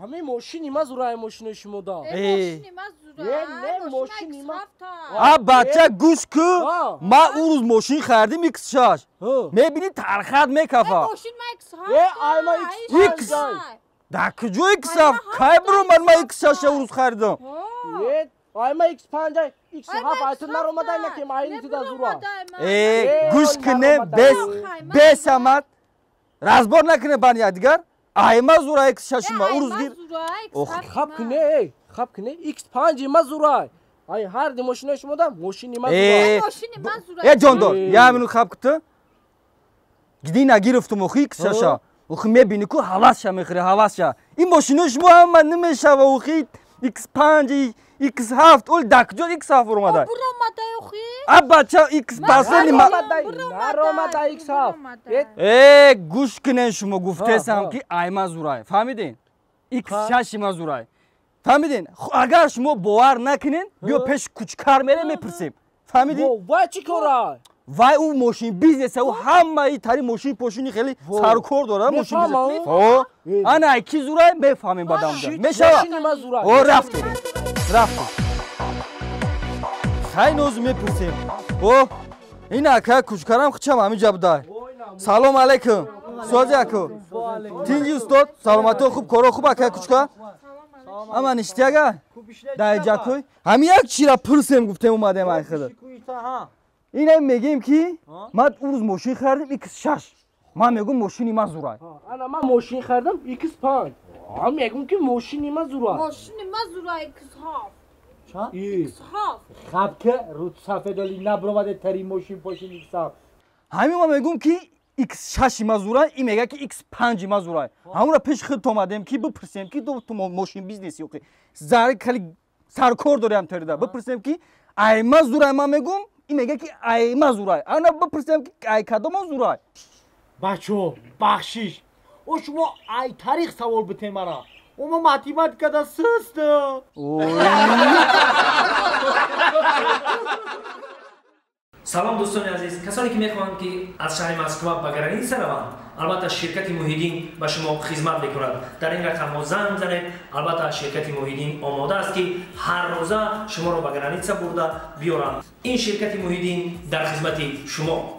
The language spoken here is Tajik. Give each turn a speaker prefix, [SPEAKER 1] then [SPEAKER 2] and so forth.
[SPEAKER 1] Ҳамин мошини ма зурай мошинои шумо да.
[SPEAKER 2] Мошини ма зурай.
[SPEAKER 1] Не, мошини ма.
[SPEAKER 3] А бача гӯш ку, ма ӯ рӯз мошин харидим X6. Мебини тархат мекафа.
[SPEAKER 2] Мошин ма X7.
[SPEAKER 1] Э, ай ма
[SPEAKER 3] X. Дар куҷо X7? Кай биромад ма X6 ӯ рӯз харидам?
[SPEAKER 1] Э, ай ма X5, X7 ай ту наромадай накем, ай ту да зура.
[SPEAKER 3] Э, гӯш кунем, бес амад. Разбор накунем бани якдигар. Айма зура X6 ма урӯз гир.
[SPEAKER 1] Хаб куне, эй, хаб куне, X5 ма зура. Ай ҳар ди мошинои шумо да мошини ма зура.
[SPEAKER 2] Мошини ма зура.
[SPEAKER 3] Э, ҷондор, як минут хаб куту. Гиди нагирифтум охи X6. Охи мебини ку ҳавасша мехӯре, ҳавасша. Ин мошинои шумо ҳама намешава охи X5, X7, ол дар куҷо X7 буромада?
[SPEAKER 2] Буромада охи.
[SPEAKER 3] А бача X пасони ма
[SPEAKER 1] наромада X7.
[SPEAKER 3] Э, гӯш кунен шумо гуфтесам ки айма зурай. Фаҳмидин? X6 ма зурай. Фаҳмидин? Агар шумо бовар накунен, биё пеш кучкар мерем мепурсем. Фаҳмидин?
[SPEAKER 1] Вай чӣ кора?
[SPEAKER 3] Вай ӯ мошин бизнеса, ӯ ҳамаи тари мошин пошини хеле сарукор дорад мошин бизнес. О, ана ай ки зурай мефаҳмем бадамда. Мешава? О, рафтем. Рафтем. Хай ноз мепурсем. О, ин ака кучкарам хичам ҳаминҷа будай. Салом алейкум. Сози аку. Тинҷи устод, саломатӣ хуб, коро хуб ака кучка? Ама ништяга? Дар ҷакой? Ҳамин як чира пурсем гуфтем омадем ай худат. Ина мегем ки ман ӯ рӯз мошин харидам X6. Ман мегӯм мошини ма зурай.
[SPEAKER 1] Ана ман мошин харидам X5. Ман мегӯм ки мошини ма зурай.
[SPEAKER 2] Мошини ма зурай X7.
[SPEAKER 4] Чанд?
[SPEAKER 2] X7.
[SPEAKER 4] Хаб ки рӯд сафедоли набуромаде тари мошин пошин X7.
[SPEAKER 3] Ҳамин ман мегӯм ки X6 ма зурай, ин мега ки X5 ма зурай. Ҳамонро пеш худ омадем ки бипурсем ки ту мошин бизнеси охи. Зар хеле саркор дорем тарида. Бипурсем ки ай ма зурай ман мегӯм, ин мега ки ай ма зурай. Ана бипурсем ки ай кадома зурай.
[SPEAKER 4] Бачо, бахшиш. О шумо ай тарих савол битем мара. О ма математикада систам.
[SPEAKER 5] Салом дӯстони азиз, касоне ки мехоҳанд ки аз шаҳри Москва ба граница раванд, албатта ширкати Муҳиддин ба шумо хизмат мекунад. Дар ин рақамҳо занг занед, албатта ширкати Муҳиддин омода аст ки ҳар рӯза шуморо ба граница бурда биёранд. Ин ширкати Муҳиддин дар хизмати шумо.